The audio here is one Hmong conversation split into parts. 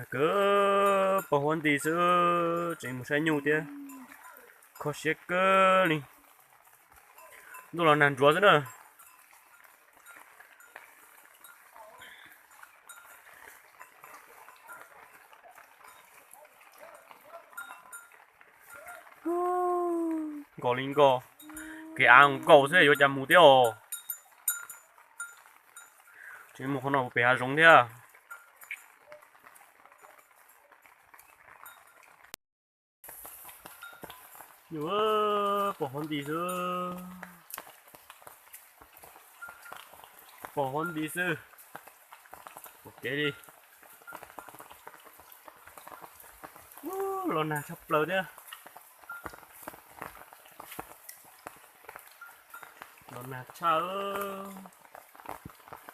Kawg pos huab nti xwb, tseem mus saib nyuj thiab. Kho siab kawg li. Ntuj los nag ntsuav xwb na. Nkaus li nkaus, kev av nkaus xwb yuav cas mus thiab os. Tseem mus qhov no pem hav zoov thiab. Nyuj, pos huab nti xwb. Pos huab nti xwb. Pom kev li. Los nag tshaj plaws thiab. Los nag tshaj,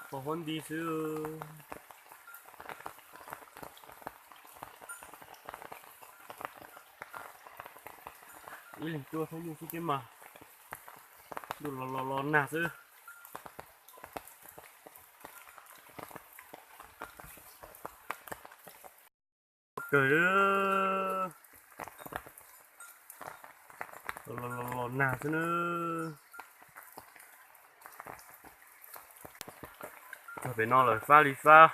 pos huab nti xwb. Ib leeg tuaj saib nyuj xwb thiab mas. Ntuj los los los nag xwb. Kawg, los los los nag xwb na. Txog pem no lawm, fab li fab,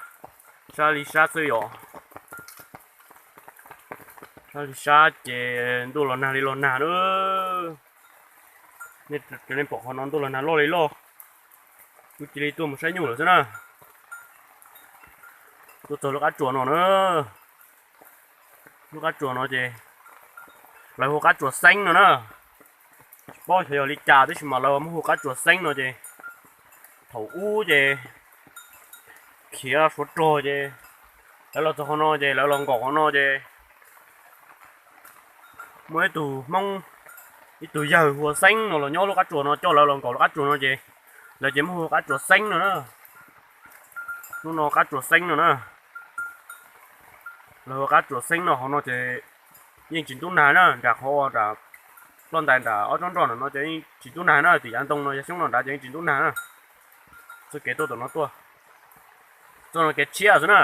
sab li sab xwb yom. Sab li sab ces ntuj los nag li los nag na. Nej, nej pom qhov no ntuj los nag loj li loj. Kuv cia li tuaj mus saib nyuj lawm xwb na. Tuaj txog lub qab tsuas no na. Lub qab tsuas no ces lawv hu qab tsuas xeeb no na. Tsis paub xyov yog li cas tab sis mas lawv muab hu qab tsuas xeeb no ces thaum ub ces khiav suav rog ces lawv los txog qhov no ces lawv los nkaum qhov no ces muaj ib tug Hmoob, ib tug yawg hu ua Xeeb no los nyob lub qab tsuas no coj lawv los nkaum lub qab tsuas no ces lawv ces muab hu qab tsuas Xeeb no na. Lub no qab tsuas Xeeb no na. Lawv hu qab tsuas Xeeb no, hauv no ces yeej tsis ntub nag na, nram qhov nram ploj ntais nram ob tsob nroj nram no ces yeej tsis ntub nag na, tim yav ntoo no yog xyoob no nrad ces yeej tsis ntub nag na. Txoj kev tuaj tom no tuaj, txoj no kev tshiab xwb na.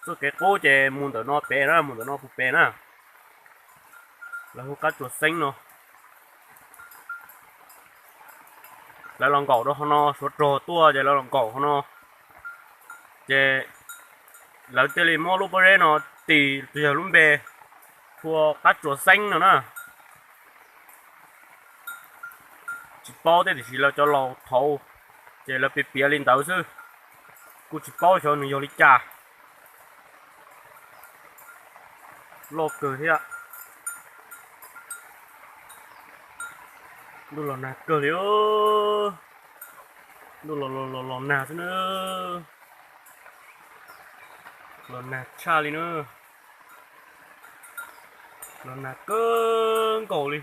Txoj kev qub ces mus ntawm no pem na, mus ntawm no puag pem na. Lawv hu qab tsuas Xeeb no. Lawv los nkaum rau qhov no, suav rog tuaj ces lawv los nkaum qhov no. Ces lawv thiaj li muab lub pob zeb no tis tus yawg lub npe hu ua qab tsuas Xeeb no na. Tsis paub thiab tiam sis lawv cov laus thaud ces lawv piav piav li ntawd xwb. Kuj tsis paub xyov nws yog li cas. Loj kawg thiab. Ntuj los nag kawg li. Ntuj los los los los nag xwb na. Los nag tshaj li na. Los nag kawg nkaus li.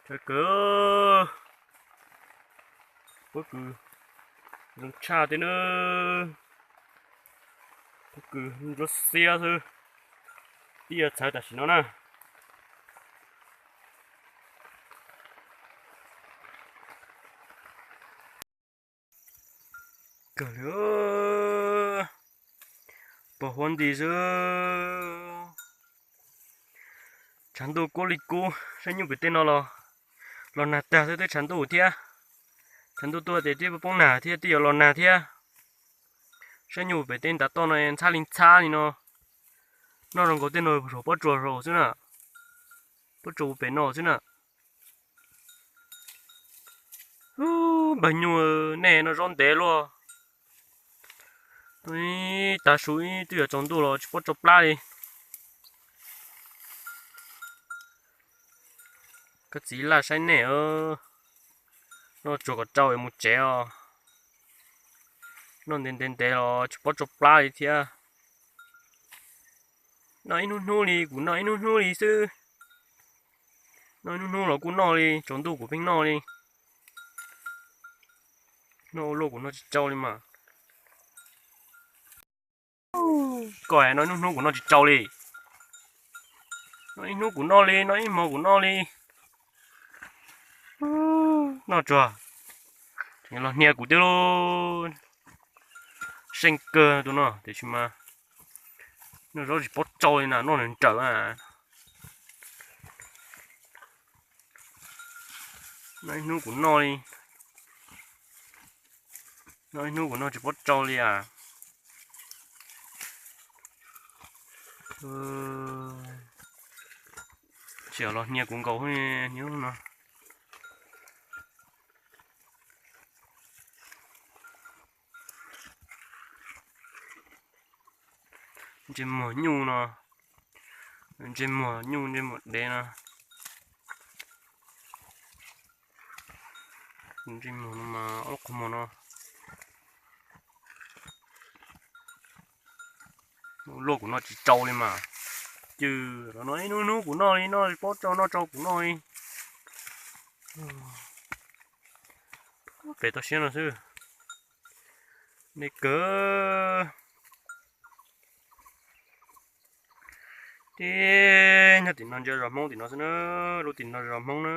Tshaj kawg. Pob kws zoo tshaj thiab na. Pob kws ntsuab xiab xwb. Tib yuav txhawv tam sim no na. Kawg li, pos huab nti xwb. Tshav ntuj kub li kub, saib nyuj pem tej no los, los nag tag xwb twb tshav ntuj thiab. Tshav ntuj tuaj ces twb poob nag thiab twb yuav los nag thiab. Saib nyuj pem tej ntav toj no ntxhab li ntxhab li no. Noj zoo nkaus tej no saum pob tsuas saud xwb na. Pob tsuas pem no xwb na. Npawg nyuj, nej no zaub ntev luaj. Ib tav su ib twb yuav tsaus ntuj los tsis paub tso plab li. Koj txiv laj saib nej, noj tsuag kom tsau mus tsev os. Noj ntev ntev ntev los tsis paub tso plab li thiab. Noj ib hnub hnub li, kuv noj ib hnub hnub li xwb. Noj ib hnub hnub los kuj noj li, tsaus ntuj kuv pheej noj li. Noj ua luaj kuv noj tsis tsau li mas. Koj noj ib hnub hnub kuv noj tsis tsau li. Noj ib hnub kuv noj li, noj ib hmo kuv noj li. Noj tsuag. Los hnia kuv thiab lauj. Seej kawg tus no tiam sis mas noj zaub tsis paub tsau li na, noj nrawm nrawm a. Noj ib hnub kuv noj li, noj ib hnub kuv noj tsis paub tsau li as. Tsis los hnia kuv nkaus hnub no. Ntsej muag nyuj no, ntsej muag nyuj ntsej muag dev no. Ntsej muag no mas ob lub qhov muag no. Luaj kuv noj tsis tsau li mas. Cw los no ib hnub hnub kuv noj li, noj paub tsau noj tsau kuv noj li. Pem toj siab no xwb. Nej kawg. Tib nyob tim no ntsia zos Hmoob tim no xwb na, lub tim no zos Hmoob na.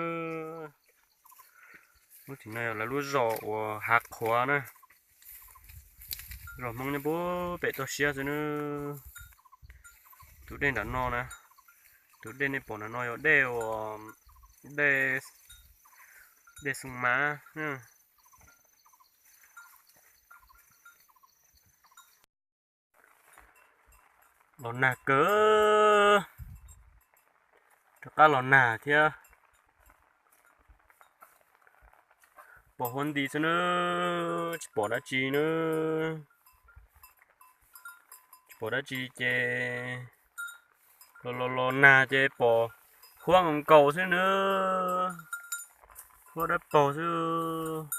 Lub tim no yog lawv lub zos uas hav qhuav na. Zos Hmoob nyob puag pem toj siab xwb na. Tus dej nram no na, tus dej nej pom nram no yog dej uas, dej, dej Xoo Mav na. Los nag kawg, rov qab los nag thiab. Pom huab nti xwb na, tsis pom dab tsi na. Tsis pom dab tsi ces los los los nag ces pom huab nkaus nkaus xwb na. Huab dawb paug xwb.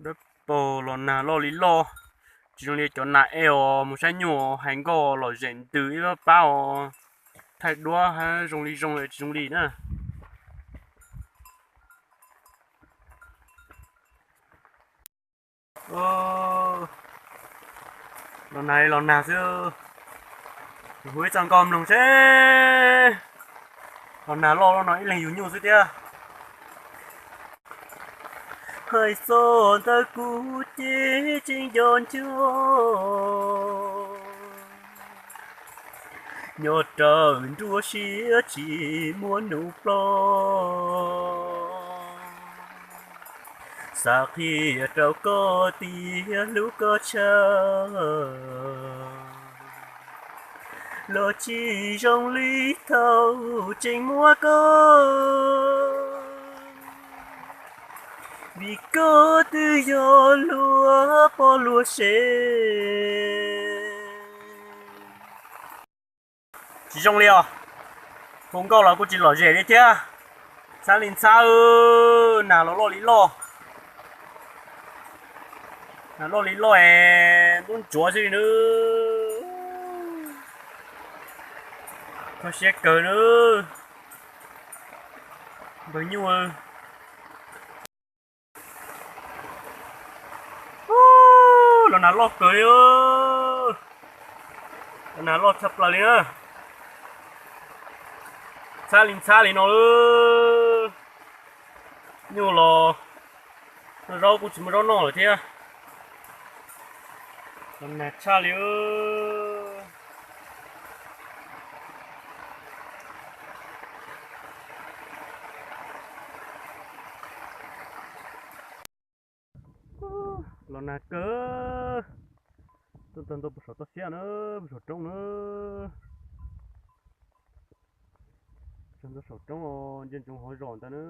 Dawb paug los nag loj li loj, tsis zoo li cov nas ej os, mus saib nyuj hais nkauj los zem ntws ib pab os, thaij duab hab zoo li zoo tsis zoo li na. Los nag los nag xwb, hu ib txoj nkauj mloog seb los nag loj loj no ib leeg yug nyuj xwb thiab. Hais txog ntawm kuv ces tseem nco nco, nyob raws nruab siab tsis muaj num ploj. Xav qhia rau koj tias hlub koj tshaj los tsis zoo li thaum tseem muaj koj, vim koj twb yog luag poj luag sev. Tsis zoo li os, hu nkauj los kuj tsis lom zem li thiab. Ntxhab li ntxhab, nag los loj li loj. Nag loj li loj es ntub ntsuav xwb li nawb. Kho siab kawg nawb npawg nyuj. Los nag loj kawg li, los nag loj tshaj plaws li na. Ntxhab li ntxhab li no, nyuj los noj zaub kuj tsis muaj zaub noj lawm thiab. Los nag tshaj li. Los nag kawg. Tuaj txog ntua puag saum toj siab na, puag saum roob na. Txog ntua saum roob os, ntsia ntsoov hauv zos ntawd na.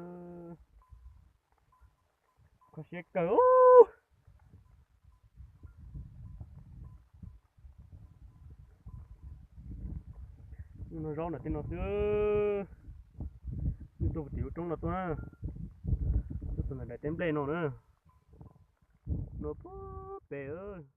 Kho siab kawg. Nyuj noj zaub nram tej no xwb. Nyuj tuaj puag tim lub roob no tuaj na. Tuaj txog ntawm daim teb nplej no na. No puag pem.